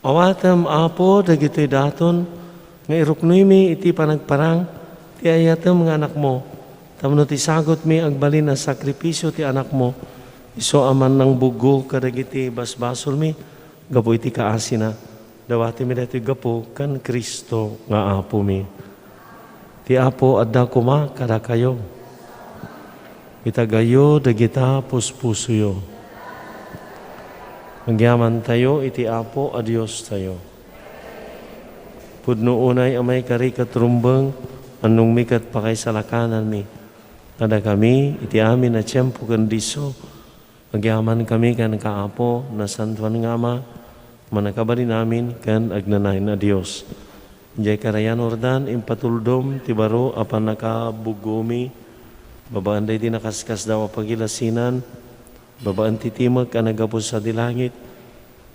Awatem, Apo, dagitoy daton nga iruknoymi iti panagparang ti ayatem nga Anakmo, tapno ti sagutmi agbalin a sakrifisio ti Anakmo, isu a mannangbuggo kadagiti basbasolmi gapu iti kaasina. Dawatemi daytoy gapu ken Cristo nga Apomi. Ti Apo adda koma kadakayo. Itagayo dagita puspusoyo. Agyamantayo iti Apo a Diostayo. Pudno unay a maikari ket rumbeng, annongmi ket pakaisalakananmi. Kadakami, iti amin a tiempo ken disso, agyamankami kenka, Apo, Nasantoan nga Ama, Mannakabalin amin ken agnanayon a Dios. Idiay karayan Jordan, impatuldom ti baro a pannakabuggomi babaen daydi nakaskasdaaw a pagilasinan, babaen ti timek a naggapu sadi langit.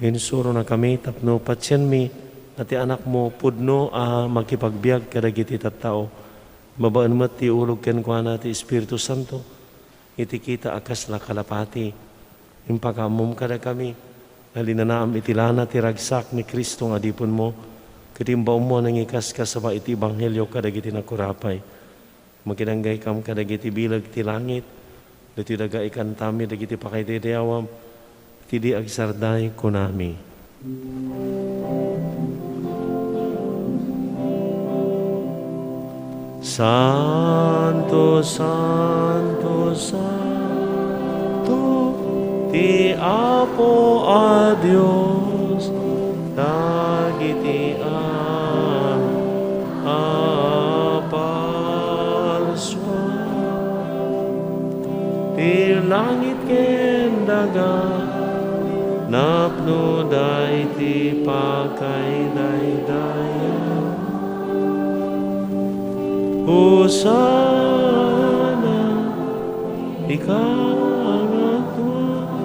Insuronakami tapno patienmi a ti Anakmo pudno a makipagbiag kadagiti tattao. Babaen met ti ulog kenkuana ti Espiritu Santo, iti kita a kasla kalapati. Impakaammom kadakami a linanaam iti lana ti ragsak ni Cristo nga adipenmo, ket imbaonmo a nangikaskasaba iti ebanghelio kadagiti nakurapay. Makinanggaykam kadagiti bileg ti langit, ditoy daga ikantami dagiti pakaidaydayawam, iti di agsarday, kunami. Santo, santo, santo ti Apo a Dios, dagiti a-, apalsua. Ti langit ken daga, napnoda iti pakaidaydayaw. Hosanna, ikaw nga agtulnog.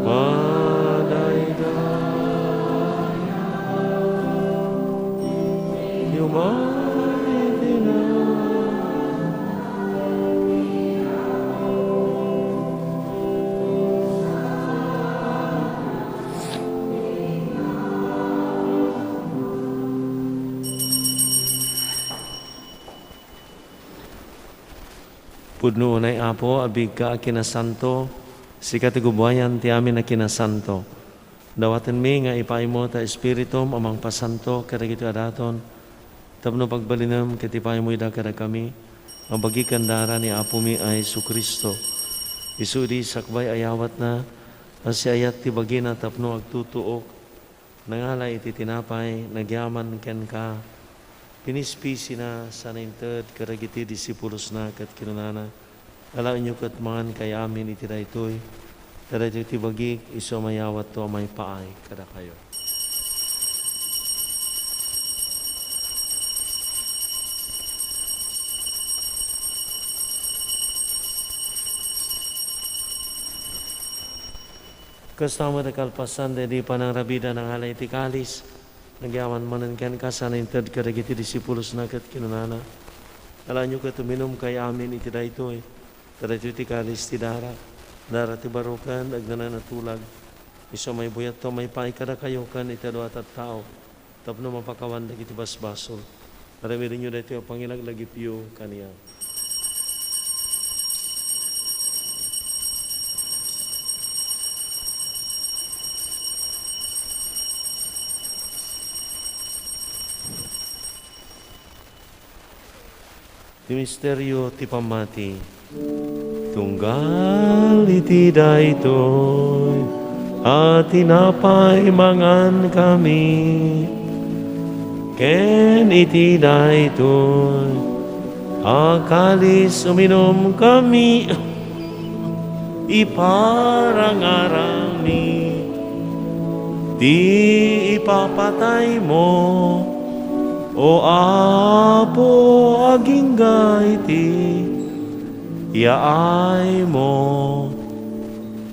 Madaydayaw ti umay iti na- Pudno unay, Apo, a biigka a kinasanto, sika ti gubuayan ti amin a kinasanto. Dawatenmi nga ipaaymo ta Espiritum a mangpasanto kadagitoy a daton, tapno pagbalinem ket ipaaymo ida kadakami, a bagi ken dara ni Apomi a Jesu-Cristo. Isu idi sakbay a yawatna, a siayat ti bagina tapno agtutuok, nangala iti tinapay, nagyaman kenka, pinispisina, sana inted kadagiti disipulosna ket kinunana, "Alaenyo ket mangankayo amin iti daytoy, ta daytoy ti bagik, isu a mayawatto a maipaay kadakayo." Kasta met a kalpasan daydi panangrabida, nangala iti kalis, nagyaman manen kenka, sana inted kadagiti disipulosna ket kinunana, "Alaenyo ket uminumkayo amin iti daytoy, ta daytoy ti kalis ti dara, dara ti baro ken agnanayon a tulag, isu a maibuyatto a maipaay kadakayo ken iti adu a tattao, tapno mapakawan dagiti basbasol. Aramidenyo daytoy a pangilaglagipyo kaniak." Ti misterio ti pammati. Tunggal iti daytoy a tinapay mangankami, ken iti daytoy a kalis uminumkami, iparangarangmi ti ipapataymo, O Apo, agingga iti yaaymo.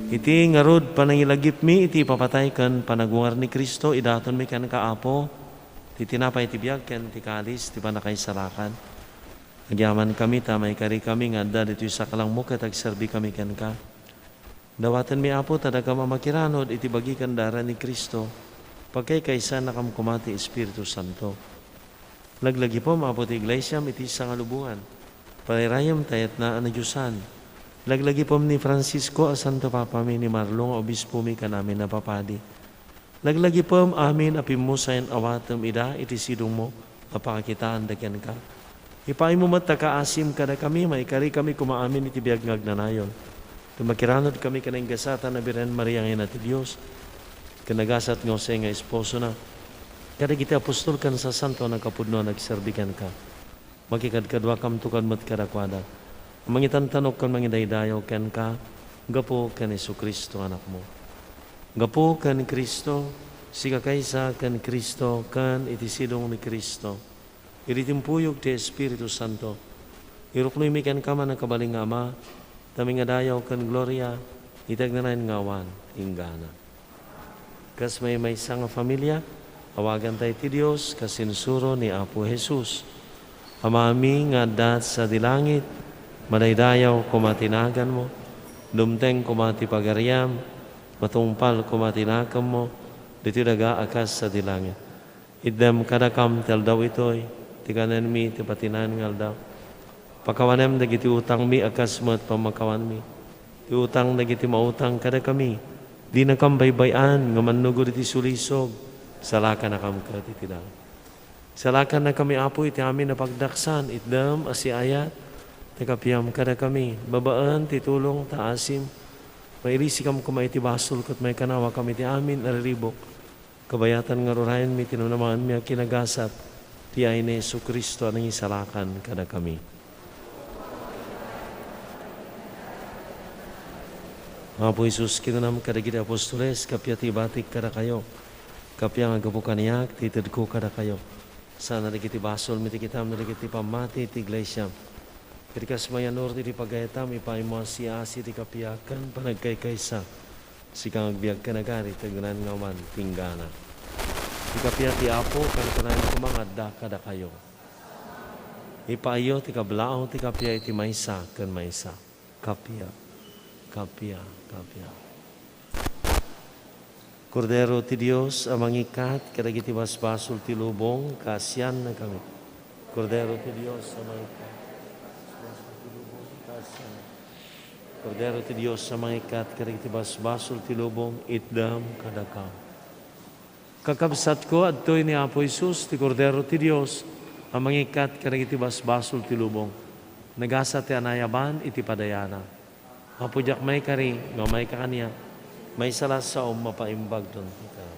Iti ngarud, panangilagipmi iti ipapatay ken panagungar ni Cristo, idatonmi kenka, Apo, ti tinapay ti biag ken ti kalis ti pannakaisalakan. Agyamankami ta maikarikami nga adda ditoy saklangmo ket agserbikami kenka. Dawatenmi, Apo, ta dakam a makiranod iti bagi ken dara ni Cristo, pagkaykaysaannakam koma ti Espiritu Santo. Laglagipem, Apo, ti Iglesiam iti sangalubongan. Parayrayem ta yatna a nadiosan. Laglagipem ni Francisco a Santo Papami, ni Marlo nga Obispomi, ken amin a papadi. Laglagipem amin a pimmusayen, awatem ida iti sidongmo a pakakitaan da kenka. Ipaaymo met ta kaasim kadakami, maikarikami koma amin iti biag nga agnanayon. Ket makiranudkami ken nagasat a Birhen Maria nga Ina ti Dios, ken nagasat nga Jose nga esposona, kadagiti apostol ken sasanto a nakapudno a nagserbi kenka. Makikadkaduakamto kadi met kadakuada. Mangitantanok ken mangidaydayaw kenka gapu ken Jesu-Cristo, Anakmo. Gapu ken Cristo, sika kaysa ken Cristo, ken iti sidong ni Cristo, iti timpuyog ti Espiritu Santo, iruknoymi kenka, Mannakabalin nga Ama, ta mangidaydayaw ken gloria iti agnanayon nga awan inggana. Kas maymaysa nga familia, awaganta iti Dios kas insuro ni Apo Jesus. Amami nga adda sadi langit, madaydayaw koma ti naganmo, dumteng koma ti pagariam, matungpal koma ti nakemmo, ditoy daga a kas sadi langit. Itdem kadakam ti aldaw itoy ti kanenmi ti patinayan nga aldaw. Pakawanem dagiti utangmi a kas met pamakawanmi ti utang dagiti mautang kadakami. Dinakam baybay-an nga mannugod iti sulisog, salakanakam ket iti dagum. Salakannakami, Apo, iti amin a pagdaksan, itdem a siayat, ta kapiam kadakami, babaen ti tulong ta asim, mairisikam koma iti basol ket maikanawakam iti amin a riribuk. Kabayatan nga rurayenmi ti namnamaenmi a kinagasat, ti ayna ni Jesu-Cristo a nangisalakan kadakami. Apo Jesus, kinunam kadagiti apostoles, kappia ti ibatik kadakayo, kappia nga gapu kaniak, ti itedko kadakayo. Sana dagiti basolmi ti kitam, dagiti pammati ti iglesia. Ket kas mayanur ti pagayatam, ipaaymo a siasi ti kappia ken panagkaykaysa. Sika nga agbiag ken agari, ti agnanayon nga awan tinggana. Ti kappia ti Apo, ken kunayo koma nga adda kadakayo. Ipaayyo ti kablaaw ti kappia iti maysa ken maysa. Kappia, kappia, kappia. Kordero ti Dios a mangikkat kadagiti basbasol ti lubong, kaasiannakami. Kordero ti Dios a mangikkat, basbasol ti lubong, kaasiannakami. Kordero ti Dios a mangikkat kadagiti basbasol ti lubong, itdem kadakami. Kakabsatko, adtoy ni Apo Jesus, ti Kordero ti Dios a mangikkat kadagiti basbasol ti lubong. Nagasat ti anayaban iti padayana. Apo, diak maikari, no maika kaniak, maysa la a saom mapaimbag daytoy.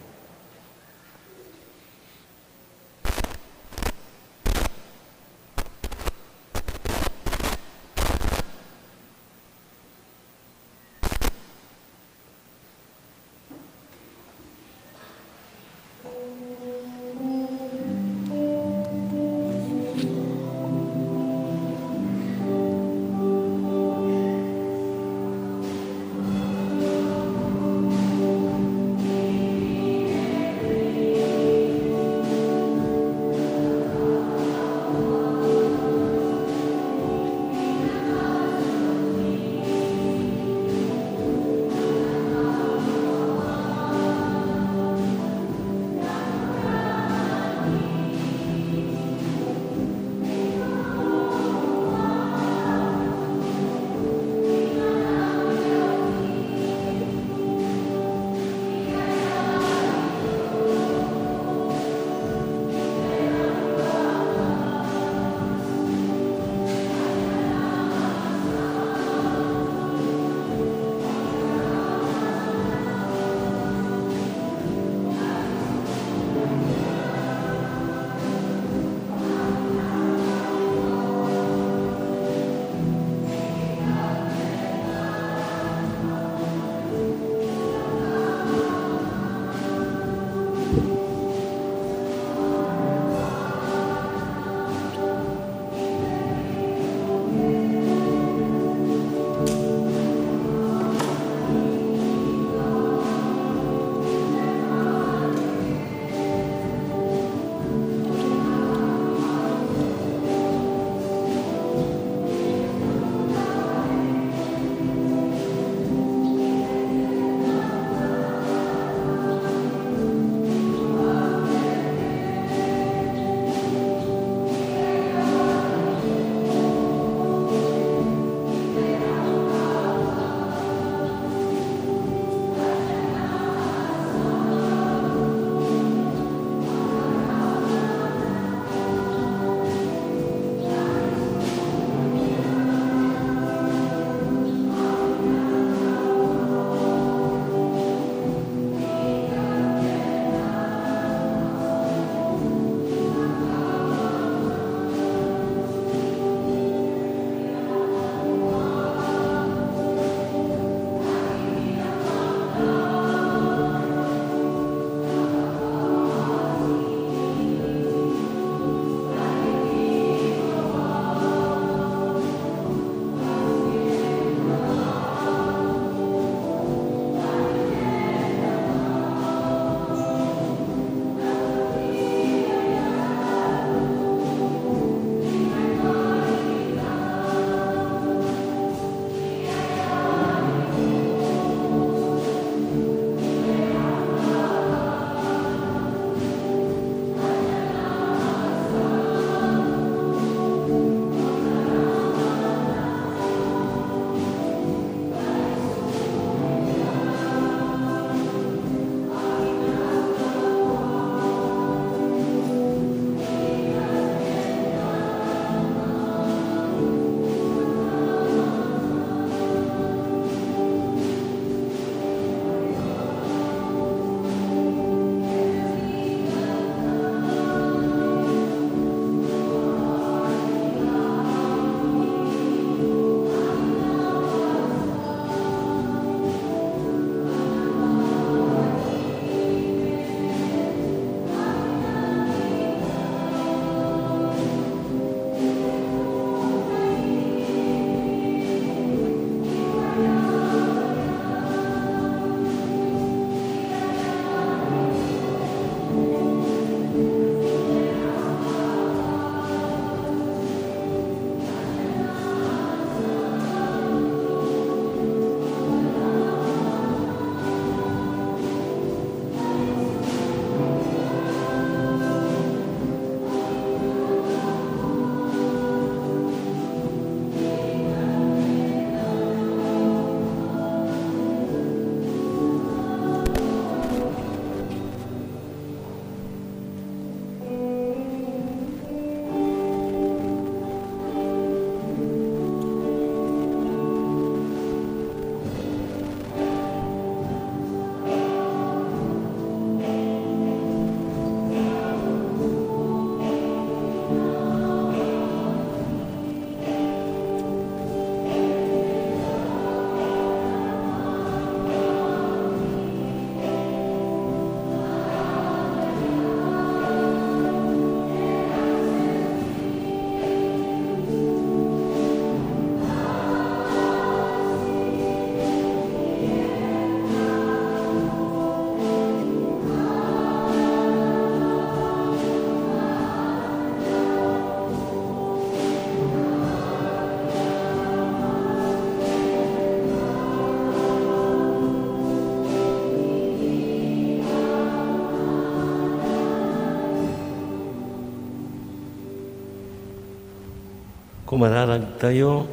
Kumararagtayo,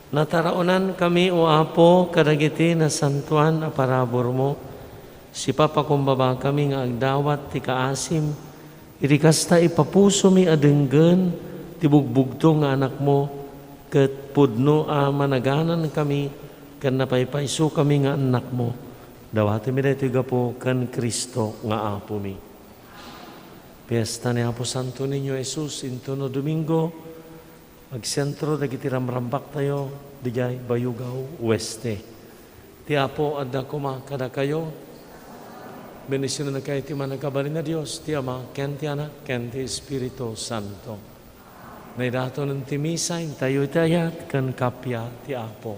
nataraonankami, O Apo, kadagiti nasantoan a paraburmo. Sipapakumbabakami nga agdawat ti kaasim, idi kasta ipapusomi a denggen ti bugbugtong nga Anakmo, ket pudno a managanankami ken napaypaysokami nga annakmo. Dawatemi daytoy gapu ken Cristo nga Apomi. Fiesta ni Apo Santo Niño Jesus, intono Domingo, agsentro dagiti ramrambaktayo, idiay Bayugaw Oeste. Ti Apo adda koma kadakayo. Bendisionannakayo ti Mannakabalin a Dios, ti Ama, ken ti Anak, ken ti Espiritu Santo. Naidatonen ti misa, intayo iti ayat ken kappia ti Apo.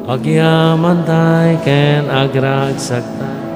Agyamantay ken agragsakta.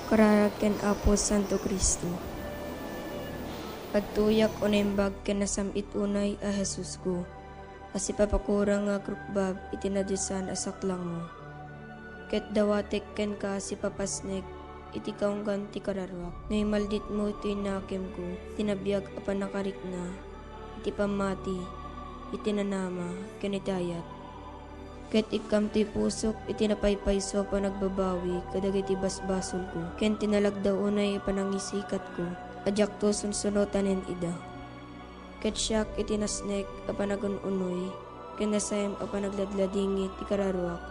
Kararag ken Apo Santo Cristo. Agtuyak o naimbag ken nasam-it unay a Jesusko, a sipapakurang nga agrukbab iti nadiosan a saklangmo. Ket dawatek kenka a sipapasnek iti kaunggan ti kararuak. No imalditmo toy nakemko, ti nabiag a pannakarikna, iti pammati, iti nanama, ken iti ayat. Ket ikkam toy pusok iti napaypayso a panagbabawi kadagiti basbasolko, ken ti nalagda unay a panangisikatko a diakto sunsunotanen ida. Ket siak iti nasnek a panagun-unoy ken nasayam a panagladladingit ti kararuak,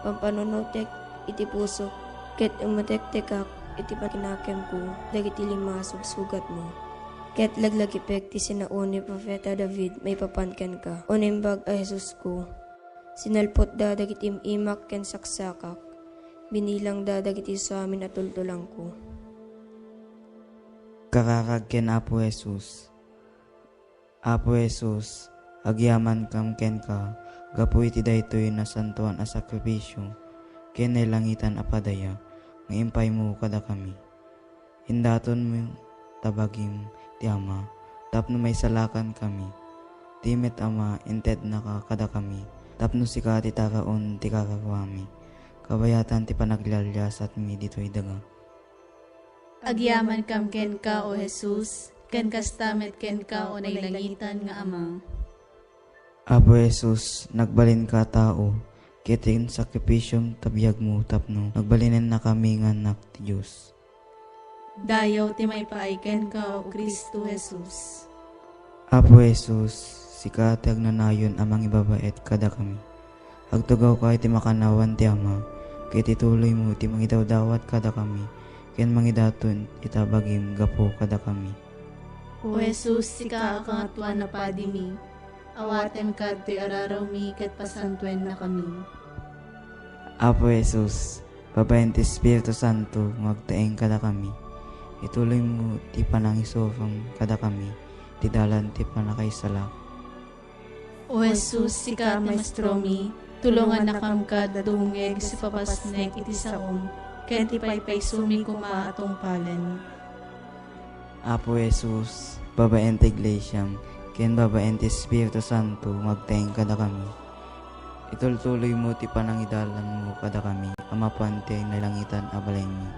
pampanunotek iti pusok, ket umetektekak iti pakinakemko dagiti lima a sugsugatmo. Ket laglagipek ti sinao ni Profeta David maipapan kenka, O Naimbag a Jesusko. Sinalpotda dagiti im-imak ken saksakak, binilangda dagiti suamin a tultulangko. Kararag ken Apo Jesus. Apo Jesus, agyamankam kenka gapu iti daytoy nasantoan a sakrifisio ken nailangitan a padaya nga impaymo kadakami. Indatonmo ta bagim ti Ama tapno maisalakanmi. Ti met Ama, intednaka kadakami tapno sika ti taraon ti kararuami, kabayatan ti panaglialiasatmi ditoy daga. Agyamankam kenka, O Jesus, ken kasta met kenka, O nailangitan nga Ama. Apo Jesus, nagbalinka a tao, ket insakripisom ta biagmo tapno nagbalinennakami nga annak ti Dios. Dayaw ti maipaay kenka, O Cristo Jesus. Apo Jesus, sika ti agnanayon a mangibabaet kadakami. Agtugawka iti makannawan ti Ama, ket ituloymo ti mangidawdawat kadakami, ken mangidaton ita bagim gapu kadakami. O Jesus, sika a Kangatoan a Padimi, awatenka ditoy ararawmi ket pasantuennakami. Apo Jesus, babaen ti Espiritu Santo nga agtaeng kadakami, ituloymo ti panangisurom kadakami ti dalan ti pannakaisalak. O Jesus, sika a Maestromi, tulongannakam kad dumngeg sipapasnek iti saom, ken ti paypaysomi koma a tungpalen. Apo Jesus, babaen ti Iglesiam, ken babaen ti Espiritu Santo nga agtaeng kadakami, itultuloymo ti panangidalanmo kadakami a mapan ti nailangitan a balaymi.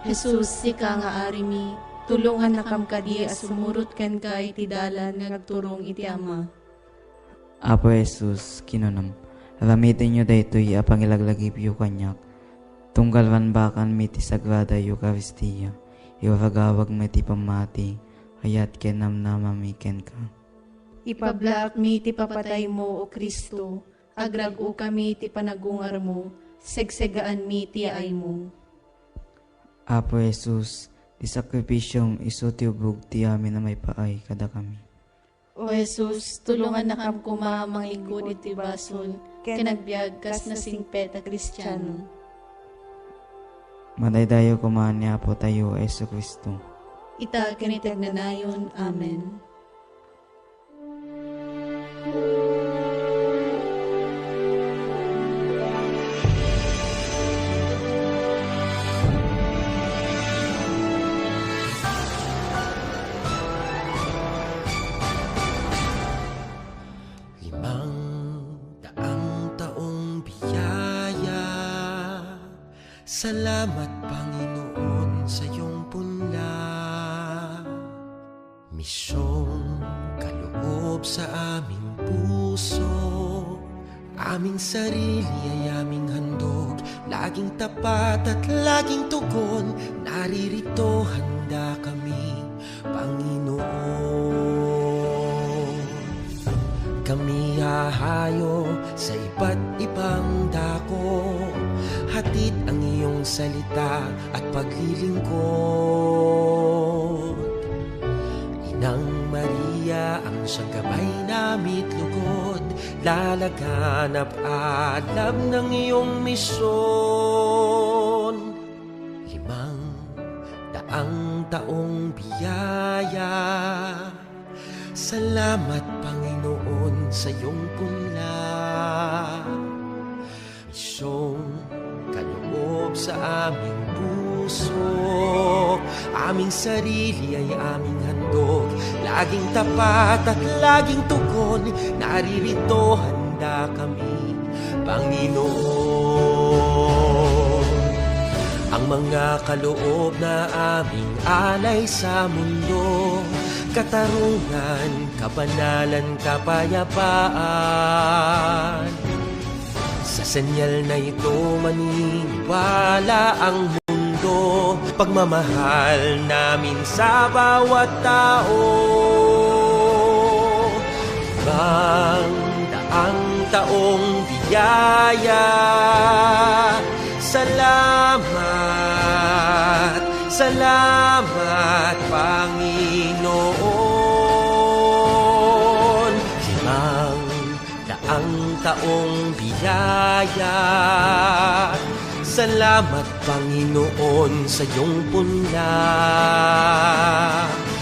Jesus, sika nga Arimi, Tulongannakam kadi a sumurot kenka iti dalan nga agturong iti Ama. Apo Jesus, kinunam, aramitenyo daytoy a pangilaglagipyo kaniak. Tunggal rambakanmi ti Sagrada Eukaristia, iwaragawagmi ti pammati, ayat ken namnamami kenka. Ipablaakmi ti papataymo, O Cristo, agrag-okami ti panagungarmo, segsegaanmi ti yaaymo. Apo Jesus, ti sakripisyom isu ti ubog ti amin a maipaay kadakami. O Jesus, tulongannakam koma a manglingkud iti basol ken agbiag kas nasingpet a Kristiano. Madaydayaw koma ni Apo tayo a Jesu-Cristo. Ita ken iti agnanayon. Amen. Limang daang taong biyaya. Salamat, Panginoon, sa iyong punla. Misyong kaloob sa aming puso, aming sarili ay aming handog, laging tapat at laging tugon, naririto handa kami, Panginoon. Kami hahayo sa iba't ibang dako, hatid ang iyong salita at paglilingkod. Inang Maria, ang siyang gabay na mitlugod, lalaganap alam ng iyong misyon. Limang daang taong biyaya. Salamat, Panginoon, sa iyong punla. Misyong kaloob sa aming puso, aming sarili ay aming handog. Laging tapat at laging tugon, naririto handa kami, Panginoon. Ang mga kaloob na aming alay sa mundo, katarungan, kabanalan, kapayapaan. Sa senyal na ito, maniniwala ang mundo. Pagmamahal namin sa bawat tao. Limang daang taong biyaya. Salamat, salamat, Panginoon. Limang daang taong biyaya. Salamat, Panginoon, sa iyong punla.